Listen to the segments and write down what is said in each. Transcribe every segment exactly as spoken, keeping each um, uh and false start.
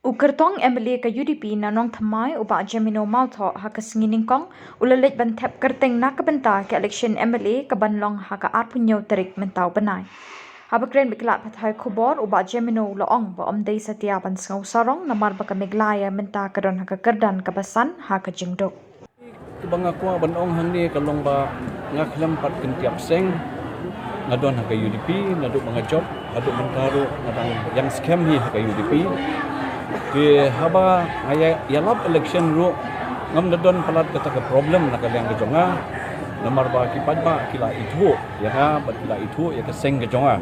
U kyrtong M L A ka U D P na Nongthymmai u Bah Jemino Mawthoh ha ka sngi nyngkong u la leit ban thep kyrteng na ka bynta ka election M L A ka ban long ha ka arphew hynñiew tarik mynta u bnai. Haba kren bad ki lad pathai khubor u Bah Jemino u la ong ba ym dei satia ban sngew sarong namar ba ka Meghalaya mynta ka don ha ka kyrdan kaba san ha ka jingduk. Kaba nga kwah ban ong hangne ka long ba nga khlem pat kyntiap seng, nga don ha ka U D P, naduh ba nga jop haduh mynta ruh nga dang ïeng skhem hi ha ka U D P. Te haba nga ïa, ïalap election ruh ngam da don palat kata ka problem na ka liang ka jong nga. Namar ba ki paidbah ki la ithuh ïa nga bad ki la ithuh ïa ka seng ka jong nga.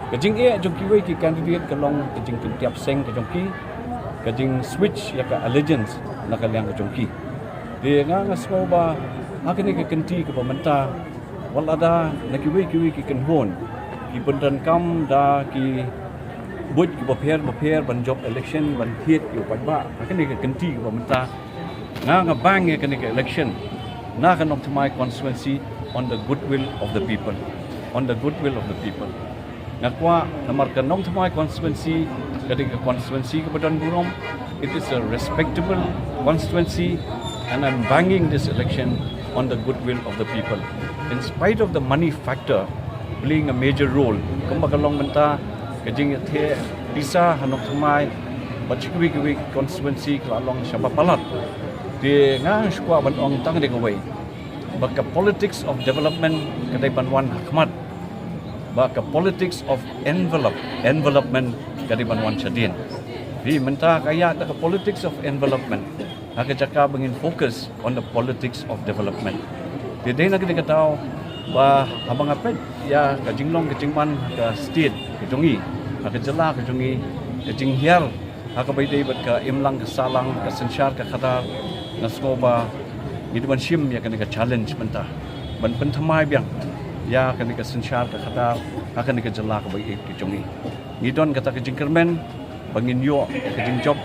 Ka jingeh jong kiwei ki candidate ka long ka jingkyntiap seng ka jong ki, ka jing switch ïa ka allegiance na ka liang ka jong ki. Te nga nga sngew ba ha kane ka kynti kaba mynta, wat lada na kiwei kiwei ki kynhun ki pyndonkam da ki buit kiba pher ba pher ban jop election ban thied ïa u paidbah ha kane ka kynti kaba mynta, nga nga bang ïa kane ka election na ka Nongthymmai constituency on the goodwill of the people, on the goodwill of the people. Nga kwah namar ka Nongthymmai constituency ka dei ka constituency kaba don burom. It is a respectable constituency and I'm banging this election on the goodwill of the people. In spite of the money factor playing a major role, kumba ka long mynta ka jingïatheh pisa ha Nongthymmai bad shi kiwei kiwei constituency ka la long shaba palat. Te nga shu kwah ban ong tang dei kawei, ba ka politics of development ka dei ban wan ha khmat, ba ka politics of envelope, envelopment ka dei ban wan shadien. Hi mynta ka ïa ka politics of envelopment ha ka jaka ba ngin focus on the politics of development. Te dei na ka dei ka daw ba haba nga peit ïa ka jinglong ka jingman ha ka state ka jong i, ha ka jylla ka jong i, ka jinghiar ha kaba ïadei bad ka imlang ka sahlang, ka synshar ka khadar, nga sngew ba ngi dei ban shim ïa kane ka challenge mynta ban pynthymmai biang ïa kane ka synshar ka khadar ha kane ka jylla kaba ïeit ka jong i. Ngi don kata ka jingkyrmen ba ngin ïoh ka jingjop,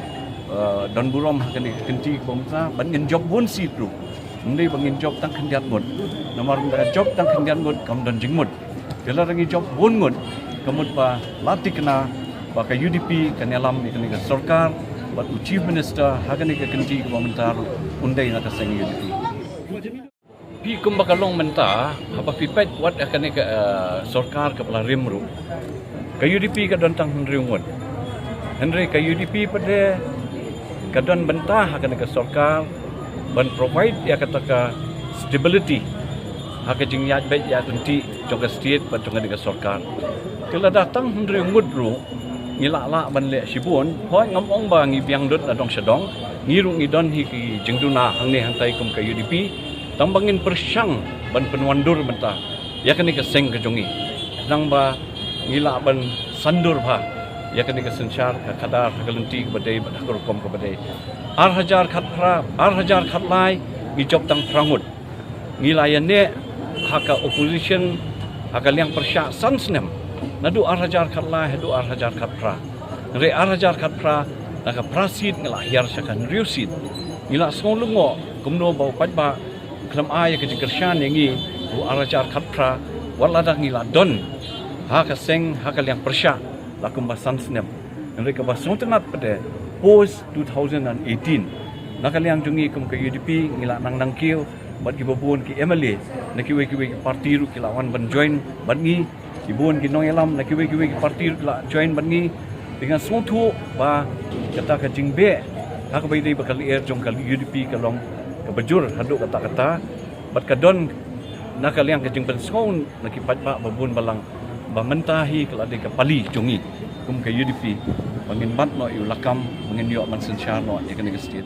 eh, don burom ha kane ka kynti kaba mynta, ba ngin jop bun seat ruh. Ym dei ba ngin jop tang khyndiat ngut. Namar mynta ka jop tang khyndiat ngut kam don jingmut. Te lada ngi jop bun ngut, ka mut ba la thikna ba ka U D P kan ïalam ïa kane ka sorkar bad u Chief Minister ha kane ka kynti kaba mynta ruh un dei na ka seng U D P. Phi, kumba ka long mynta, haba phi peit wat ïa kane ka, eh, sorkar kaba la rim ruh, ka U D P ka don tang hynriew ngut. Hynrei ka U D P pat de ka don bynta ha kane ka sorkar ban provide ïa kata ka stability ha ka jingïaid beit ïaid ryntih jong ka state bad jong kane ka sorkar. Te lada tang hynriew ngut ruh ngi lah lah ban leh shibun, hooid ngam ong ba ngi biang lut na dong sha dong, ngi ruh ngi don hi ki jingduna hangne hangtai kum ka U D P, tang ba ngin pyrshang ban pynwandur mynta ïa kane ka seng ka jong ngi. Khnang ba ngi lah ban sandur bha ïa kane ka synshar ka khadar ha ka lynti kaba dei bad ha ka rukom kaba dei. Ar hajar khatphra, ar hajar khatlai ngi jop tang phra ngut. Ngi la ïaneh ha ka opposition ha ka liang pyrshah san snem, naduh ar hajar khatlai haduh ar hajar khatphra. Hynrei ar hajar khatphra na ka phra seat ngi la hiar sha ka hynriew seat. Ngi la sngew lyngngoh kumno ba u paidbah u khlem ai ïa ka jingkyrshan ïa ngi u ar hajar khatphra, wat lada ngi la don ha ka seng ha ka liang pyrshah la kumba san snem. Hynrei kaba sngewtynnat pat de, post two thousand and eighteen, na ka liang jong ngi kum ka U D P ngi la nang nang kiew bad kiba bun ki M L A na kiwei kiwei ki party ruh ki la wan ban join bad ngi. Ki bun ki nongïalam na kiwei kiwei ki party ruh ki la join bad ngi. Te nga sngewthuh ba kata ka jingbeh ha kaba ïadei bad ka lyer jong ka U D P ka long kaba jur haduh katta katta. Bad ka don na ka liang ka jingpynsngew na ki paidbah ba bun balang ba mynta hi ka la dei ka pali jong ngi kum ka U D P ba ngin bat noh ïa u lakam, ba ngin ïoh ban synshar noh ïa kane ka state.